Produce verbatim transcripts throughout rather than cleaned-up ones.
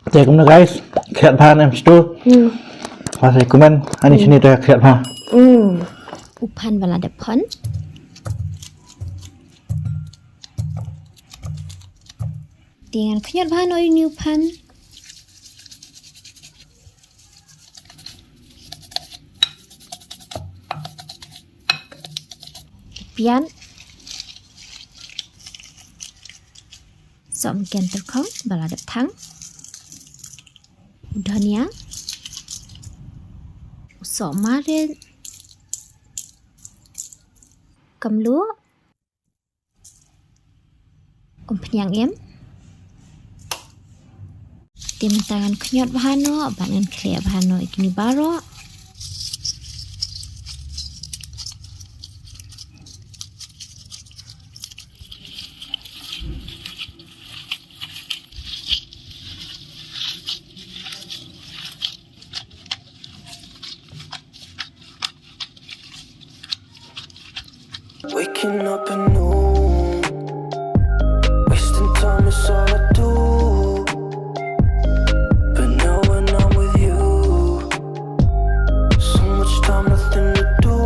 Te kumno guys, khriat bha ne em stu. Hmm. Pas comment, ani Hmm. sini te khriat bha. Hmm. U phan ba la dep phan. Te ngan khñiot bha noh ïa une u phan. Pian. Sohmynken tyrkhong ba la dep thang. U dhania. U soh marit. Kumluh. Umphniang im. Te mynta ngan khñiot bha noh bad ngan khleh bha noh ïa kine baroh. Waking up at noon, wasting time is all I do. But now when I'm with you, so much time, nothing to do.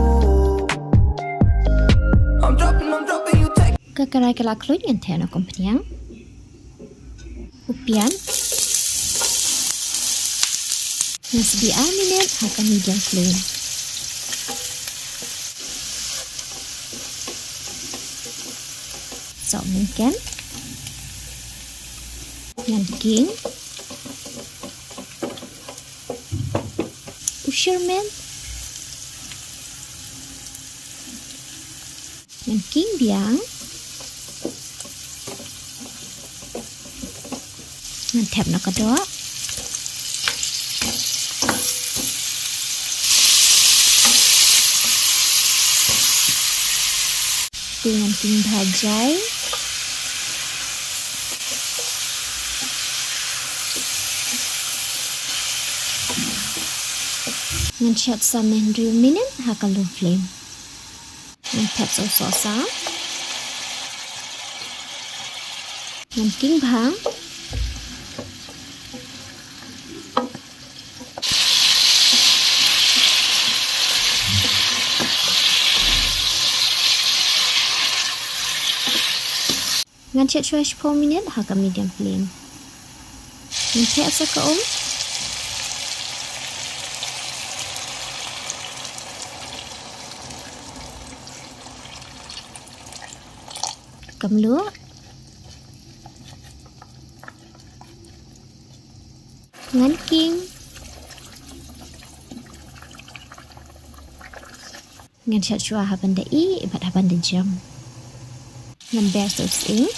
I'm dropping, I'm dropping you text. Ka karai ka la khluit, ngan theh noh umphniang. U pian. Ngan sdieh ar minit ha ka medium flame. Sohmynken. Ngan king. U shyrmen. Ngan king biang. Ngan thep noh ka doh. Te ngan king bha jai. Ngan shet san ne hynriew minit ha ka low flame. Ngan thep soh soh sa. Ngan king bha. Ngan shet shuwa shiphew minit ha ka medium flame. Ngan thep sa ka um. Kumluh. Ngan king. Ngan shet shuwa ha ban da ih bad ha ban da jem. Ngan ber soh sing.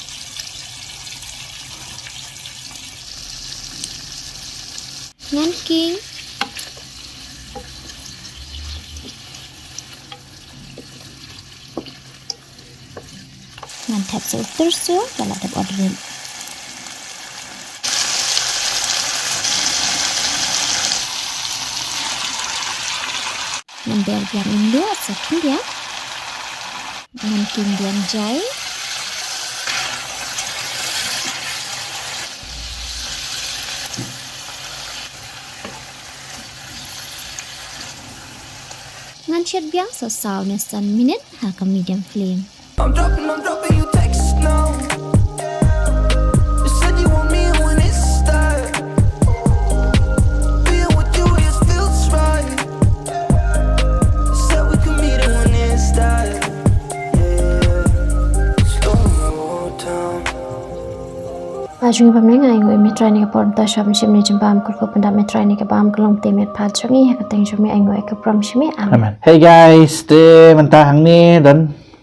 Ngan king. Ngan thep sa u tyrso ba la dep ot rit. Ngan ber biang ïa u sa khyndiat. Ngan king biang jai. Ngan shet biang sa saw ne san minit ha ka medium flame. I'm dropping, I'm dropping you texts now. You said you want me when it's time. Being with you, it feels right. You said we could meet in when it's time. Yeah, yeah, yeah. Slow down. Ba jong ngi ba mneng, ai nguh ïa me Trai ne ka por mynta shuwa ban shim ne jingbam, kyrkhu pyndap me Trai ne ka bam, ka long te met pat jong ngi ha ka teng jong me, ai nguh ïa ka burom shime. Amen. Amen. Hey guys, te mynta hangne don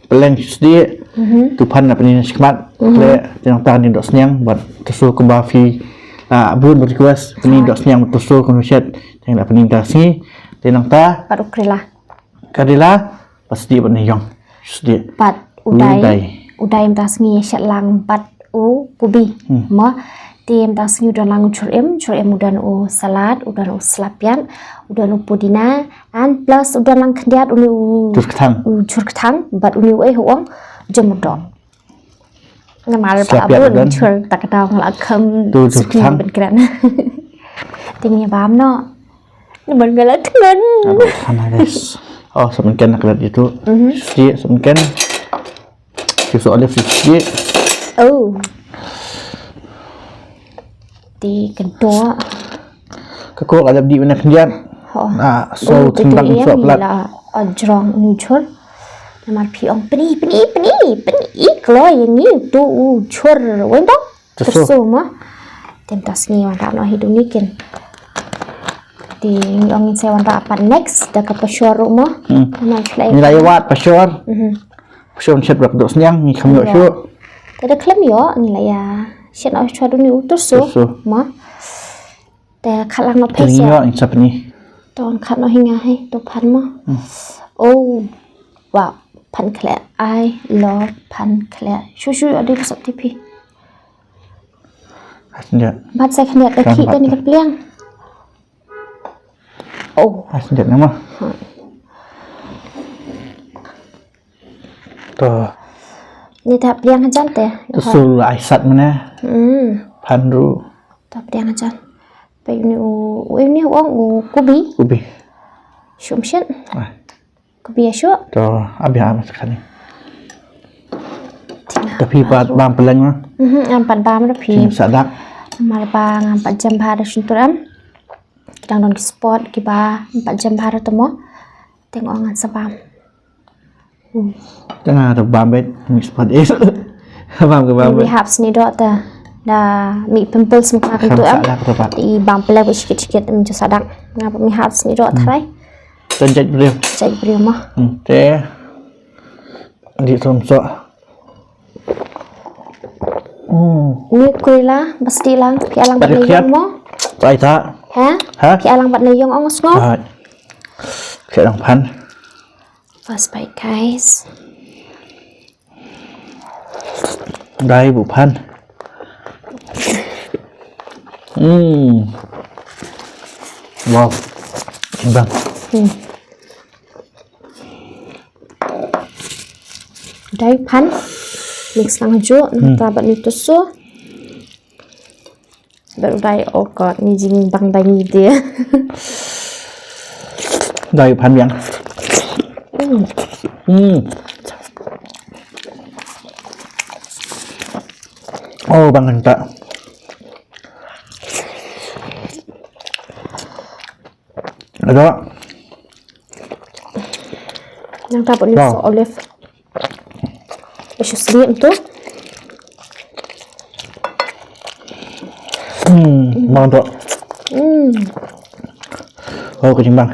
pylleng sdieh. Mhm. Tu phan na pyni na shikmat. Mhm. Kle te nangta ni doh sniang bad tu su kumba phi la bun request pyni doh sniang bad tu su kumba shet. Te na pyni ta sngi. Te nangta pat u krila. Ka dei la, pat sdieh bad ne ïong. Sdieh. Pat u dai. U dai. U dai mynta sngi shet lang bad u kubi. Hmm. Mo, te mynta sngi u don lang u jhur im, jhur im u don u salad, u don u slap piat, u don u pudina, and plus u don lang khyndiat une u jhur kthang. U jhur kthang, bad une u ei u ong, jemur dong. Namar ba bun chur ta ka daw nga la kham. Tu chur sukni tang ban kren. Te ngi bam noh. Namar nga la thngan. Nga la thngan, guys. Oh, sa mynken na klet itu. Mhm. Siti, sa mynken. Ki so olive siti. Oh. Te kyntoh. Ka ko ka dap di wena khyndiat. Ho. Na so thingbang so plat. La, ah, jrong nu chur. Namar phi ong pyni, pyni, pyni, pyni kloi ïa ngi tu u chur. Wen dong. Tersu. Tersu mo. Te mynta sngi wanrah noh hi duni kin. Te ngi ong ngin sa wanrah pat next da ka pashor ruh mo. Hmm. Namar khlei. Ngi la ïa wad pashor. Mhm. Pashor shet bak dok sniang ngi kham ïoh shuh. Te da khlem ïoh ngi la ïa shet noh shuh duni u tersu. Tersu. Mo. Te khat lang noh phi shet. Te ngi ïoh ngi sa pyni. Ton khat noh hi nga hi to phan mo. Hmm. Oh. Wow. Phan khleh. I love phan khleh. Shu shu ïoh dei ka sop tipi. Hasnjat. Bat sa khyndiat ka khih tani ka pliang. Oh. Hasnjat nama. To. Ni ta pliang hajan te. To sul ai sat mana. Hmm. Phan ruh. Ta pliang hajan. Pa uni u, u uni u ong u kubi. Kubi. Shum shet. Ah. Kubi ïa shuh. To, abi ha mas kani. Te phi pat bam peleng ma? Mhm, ngam pat bam ruh phi. Jing sadak. Namar ba ngam pat jem bha da shyntur em. Ki dang don ki spot kiba ngam pat jem bha ruh te mo. Te nga ong ngan sa bam. Hmm. Te nga te bam bet mi spot is. Bam ke bam bet. Maybe hap sni doh te. Da mi pimples mkna kyntu em. Sadak te pat. I bam peleng ba shikit shikit em ju sadak. Nga ba mi hap sni doh tharai. Te jait briew. Jait briew mo. Hmm, te. Di som so. Hmm. Ni kuila basti lang, phi alang bat ne yong mo. Pai ta. Ha? Ha? Phi alang bat ne yong ong sngo. Pai. Phi alang phan. First bite, guys. Dai bu phan. Hmm. Wow. Bang. Hmm. Dai phan. Mix lang ju. Hmm. Nangta bat ni tusu. Baru dai, oh God, ni jing bang dai ni dia. Dai phan biang. Hmm. Hmm. Oh, bang enta. Ada. Nangta pun wow. Olive. Isu sliep tu. Hmm, bang tu. Hmm. Oh, kucing bang.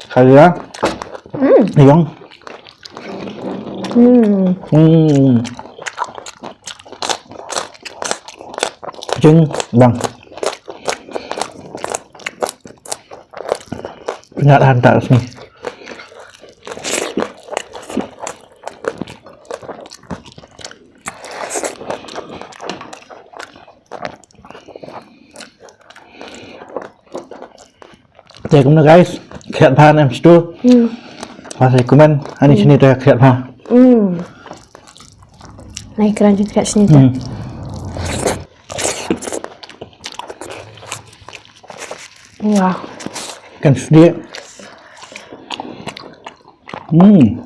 Kaya. Hmm. Ayong. Hmm. Hmm. Jing bang. Pynjah han ta sini. Te kumno guys, khiat pha ne em stu. Hmm. Masa comment ani sini te khiat pha. Hmm. Nai kran jing khiat sini te. Hmm. Wow. Kan sini. Hmm.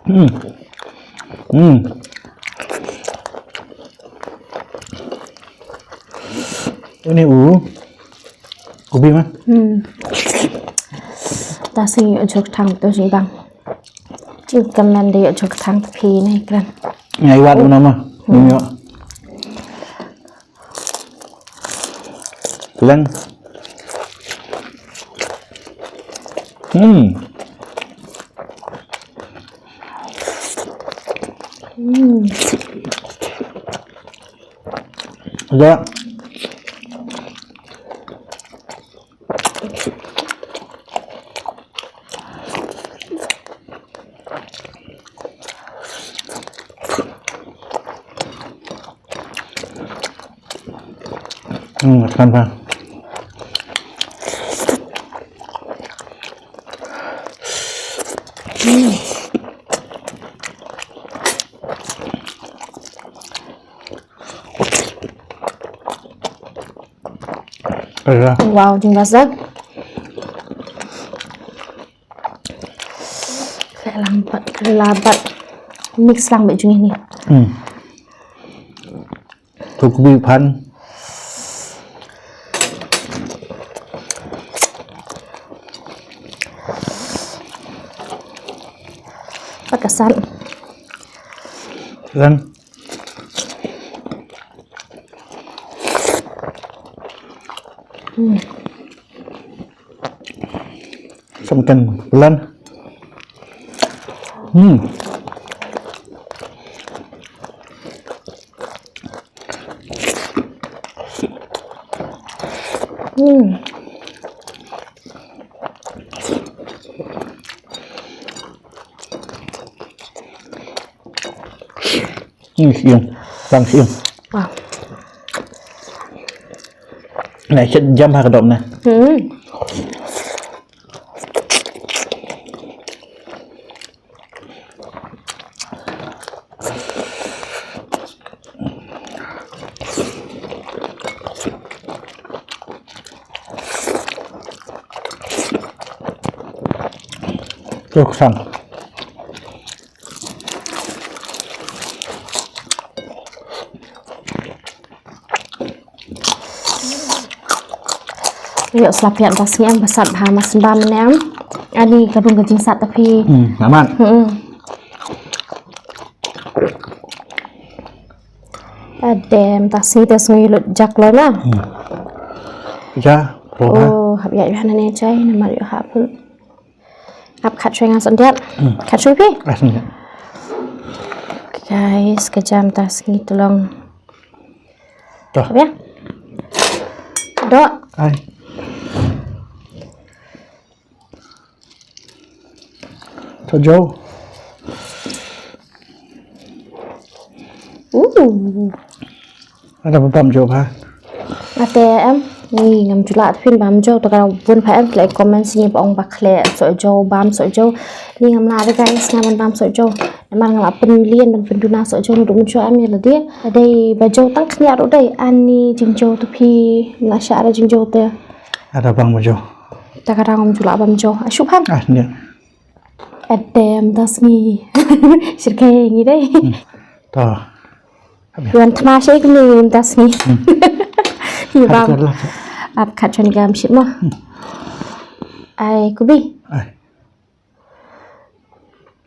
Hmm. Hmm. Ini u. Kubi ma? Hmm. Ta sing ïoh jok thang to sing bang. Jing kamen de ïoh jok thang to phi ne kran. Ngai wat u nama. Hmm. Ïoh. Leng. Hmm. Hmm. Ada. Hmm, makan apa? Kala. Wow, jinggas da. Kala lang bad, kala bad. Mix lang bad jong ini. Hmm. Tu kubi phan. Pakasal. Lan. Hmm. Samkan pelan. Hmm. Hmm. Hmm, siung. Bang siung. Wow. Nah, chet jam ha ka dok na. Hmm. Tuk sang. Ïoh slap ïa ta sngi em, ba sat bha, mas bam ne em. Ani ka rung ka jingsat ta phi. Hmm, amat. Hmm. Adem ta sngi te sngi lut jak lo na. Hmm. Ja, ro ha. Oh, hap ïa ïa na ne jai na mar ïoh hap. Ap khat shwe nga sot diat. Hmm. Khat shwe phi? Ah, sot diat. Guys, ka jam ta sngi te long. Toh. Hap ïa. Dok. Ai. Toh jo. Uh. Ada ba bam jo ba. Ate em, ni ngam ju lah phin bam jo, to ka bun pha em, khleh comment sini ba ong ba khleh soh jo, bam soh jo. Ni ngam lah re guys, ngam bam soh jo. Namar ngam lah pynmlien ban pynduna soh jo, naduh mynshwa em ïa lade. Dei ba jo tang khyndiat ruh dei, ani jingjo to phi, na sha ara jingjo te. Ada bang ba jo. Ta ka rang ngam ju lah bam jo. Ashu phan. Ah, ni. Adem ta sngi. Shirkai ngi dei. Hmm. Ta. Yuan tma shei kini ta sngi. Hmm. Hi bam. Ap khat chen gam shit mo. Hmm. Ai kubi. Ai.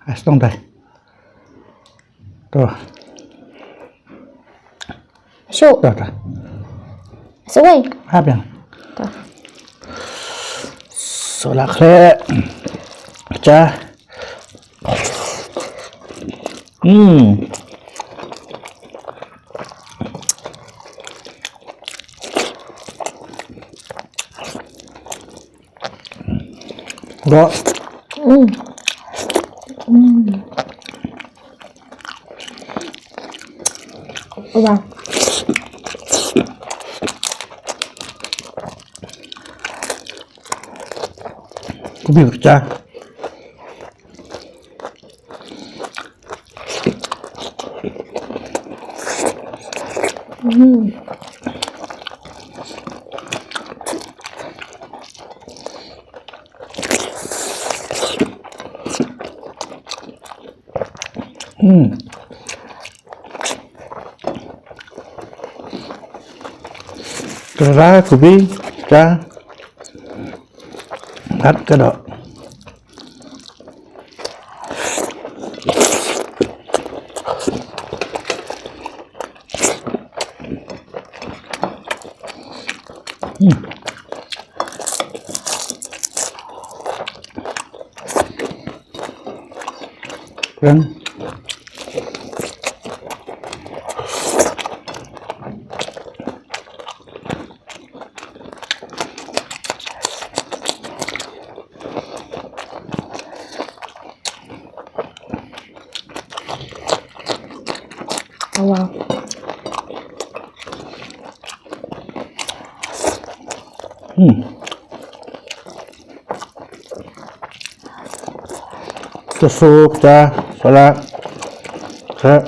Ai stong dai. To. Shu. To, to. Shu wei. Hap ïa. To. Sola khleh. Cha. Hmm. Ro. Hmm. Hmm. Wow. Kubi pecah. Hmm. Hmm. Tara kubi ka kat ka dok. Hmm. Kren. Oh, wow. Hmm. Tusuk ta, salad. Sa.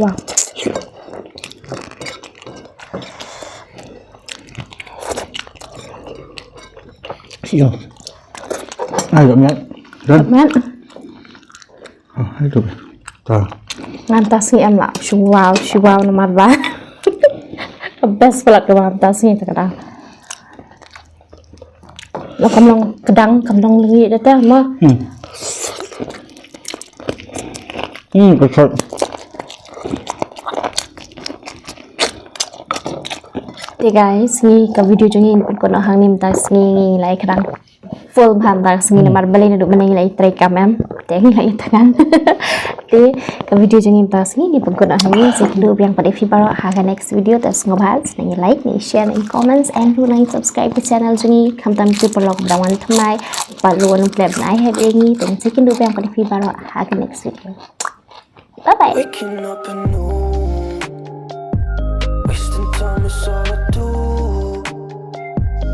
Wow. Sio. Ai, dok miat. Dok miat. Oh, ai, dok. Ta. Ngan ta sngi em lah. Shuwaw, shuwaw namar ba. Best palat ka ba ngan ta sngi ta ka dang. Lo kam long kedang, kam long lyngi da te ma. Hmm. Hmm, kecap. Te guys, ngi ka video jong ngi ngi pynkut noh hangne mynta sngi ngi lai kdang. Full bha mynta sngi namar balei naduh mynne ngi lai trei kam em. Te ngi lai tangan. Te ka video jong ngi mynta sngi ngi pynkut noh hangne, sa ïakynduh biang pat ïa phi baroh ha ka next video. Te sngewbha sngewbha ngi like, ngi share, ngi comments and ruh ngi subscribe ka channel jong ngi. Khamtam ki paralok ba dang wan thymmai, pat ruh wan klep nai hep ïa ngi. Te ngi sa ïakynduh biang pat ïa phi baroh ha ka next video. Bye bye. Waking up anew. Wasting time is all I